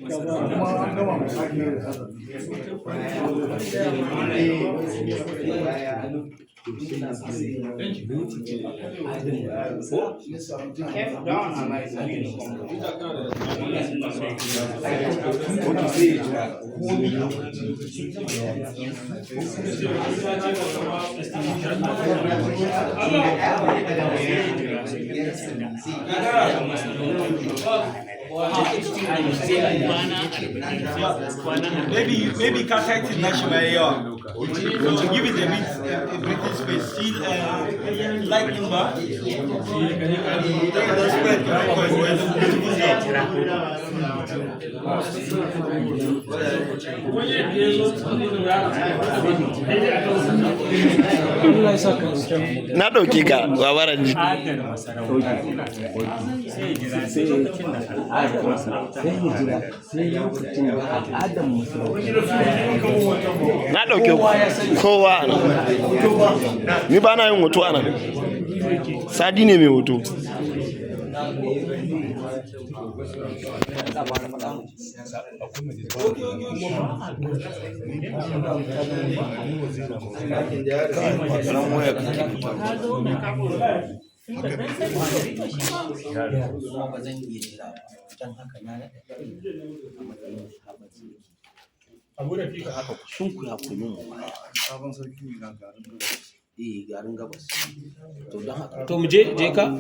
Kuma an gama mu sake. Ok, sai ya jira komi. Maybe ka tighten nashi ma yayi yawa. So give it a bit a breathing space. Still light din ba. Then spread because it's a beautiful job. Na ɗauke ka babaran ji. Al'adar masarauta, sai jira sai lokacin da al'adar masarauta. Sai ya jira sai lokacin da al'adar masarauta. Na ɗauke kowa a nan. Ni ba na yin hoto a nan. Sadi ne mai hoto. Ran waya kake fita. Kuma ba zan iya jira ba, don haka na naɗa kaina a matsayin sabon sarki. Don haka ku sunkuya ku yi min mubaya. Sabon sarki ne na garin Gabas. Eh, garin Gabas. To don haka To mu je, je ka.